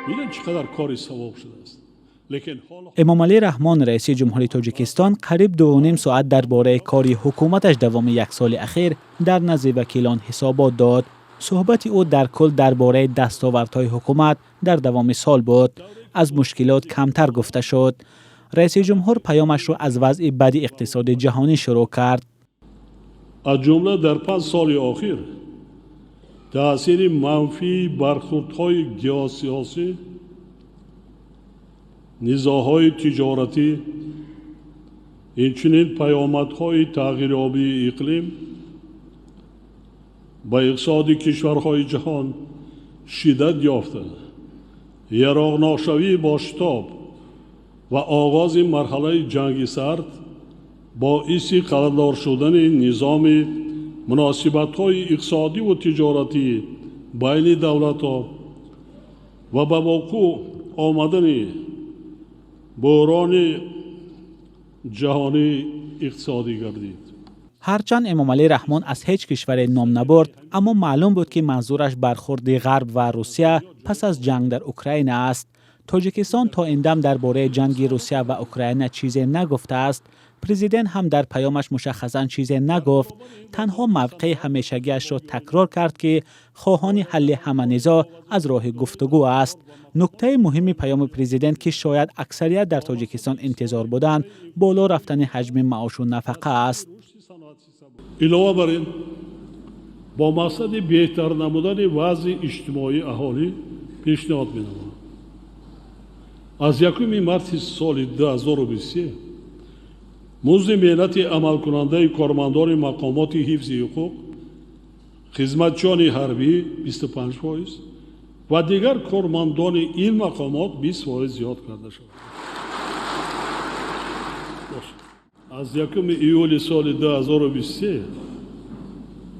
Бинед, чӣ қадар кори савоб шудааст, лекин ҳоло Эмомалӣ Раҳмон, раиси ҷумҳури Тоҷикистон, қариб 2,5 соат дар бораи кори ҳукуматаш давоми як соли ахир дар назди вакилон ҳисобот дод. Суҳбати ӯ дар кул дар бораи дастовардҳои ҳукумат дар давоми сол буд. Аз мушкилот камтар гуфта шуд. Раиси ҷумҳур паёмашро аз вазъи бади иқтисоди ҷаҳонӣ шурӯъ кард. Аз ҷумла дар 5 соли охир таъсири манфии бархурдҳои геосиёсӣ, низоъҳои тиҷоратӣ, инчунин паёмадҳои тағйирёбии иқлим ба иқтисоди кишварҳои ҷаҳон шиддат ёфта, яроқнокшавии бошитоб ва оғози марҳалаи ҷанги сард боиси халалдор шудани низоми муносибатҳои иқтисодиву тиҷоратӣ байни давлатҳо ва ба вуқӯъ омадани буҳрони ҷаҳонии иқтисодӣ гардид. Ҳарчанд Эмомалӣ Раҳмон аз ҳеҷ кишваре ном набурд, аммо маълум буд, ки манзураш бархурди Ғарб ва Русия пас аз ҷанг дар Украина аст. Тоҷикистон то ин дам дар бораи ҷанги Русия ва Украина чизе нагуфтааст. Президент ҳам дар паёмаш мушаххасан чизе нагуфт, танҳо мавқеи ҳамешагиашро такрор кард, ки хоҳони ҳалли ҳама низоъ аз роҳи гуфтугӯ аст. Нуктаи муҳими паёми президент, ки шояд аксарият дар Тоҷикистон интизор буданд, боло рафтани ҳаҷми маошу нафақа аст. Илова бар ин, бо мақсади беҳтар намудани вазъи иҷтимоии аҳолӣ пешниҳод менамоям, аз 1 марти соли 2023 музди меҳнати амалкунандаи кормандони мақомоти ҳифзи ҳуқуқ, хизматчиёни ҳарбӣ 25% ва дигар кормандони ин мақомот 20% зиёд карда шавад. Аз 1 июли соли 2023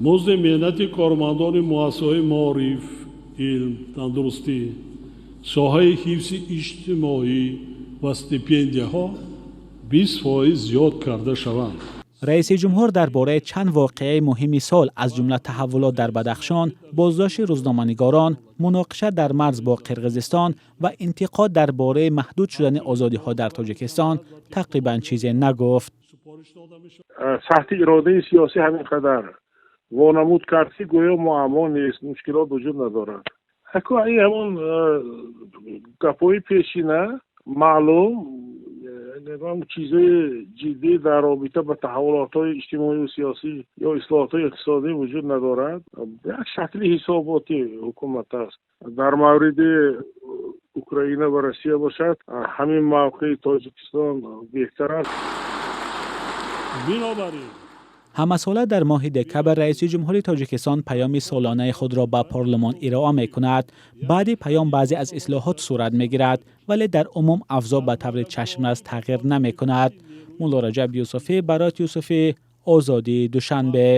музди меҳнати кормандони муассисаҳои маориф, илм, тандурустӣ, соҳаи ҳифзи иҷтимоӣ ва стипендияҳо 20% зиёд карда шаванд. Раиси ҷумҳур дар бораи чанд воқеаи муҳими сол, аз ҷумла таҳаввулот дар Бадахшон, боздошти рӯзноманигорон, муноқиша дар марз бо Қирғизистон ва интиқод дар бораи маҳдуд шудани озодиҳо дар Тоҷикистон тақрибан чизе нагуфт. Сатҳи иродаи сиёсӣ ҳамин қадар вонамуд кард, ки гӯё муаммо нест, мушкилот вуҷуд надорад. Аку ин ҳамон гапҳои пешина, маълум, чизҳои ҷиддӣ дар робита ба таҳаввулотҳои иҷтимоию сиёсӣ ё ислоҳотҳои иқтисодӣ вуҷуд надорад. Як шакли ҳисоботи ҳукумат аст. Дар мавриди Украина ва Россия бошад, ҳамин мавқеи Тоҷикистон беҳтар аст. Бинобар ин Ҳамасола дар моҳи декабр раиси ҷумҳури Тоҷикистон паёми солонаи худро ба парлумон ироа мекунад. Баъди паём баъзе аз ислоҳот сурат мегирад, вале дар умум авзоъ ба таври чашмрас тағйир намекунад. Мулло Раҷаб Юсуфӣ, Барот Юсуфӣ, Озодӣ, Душанбе.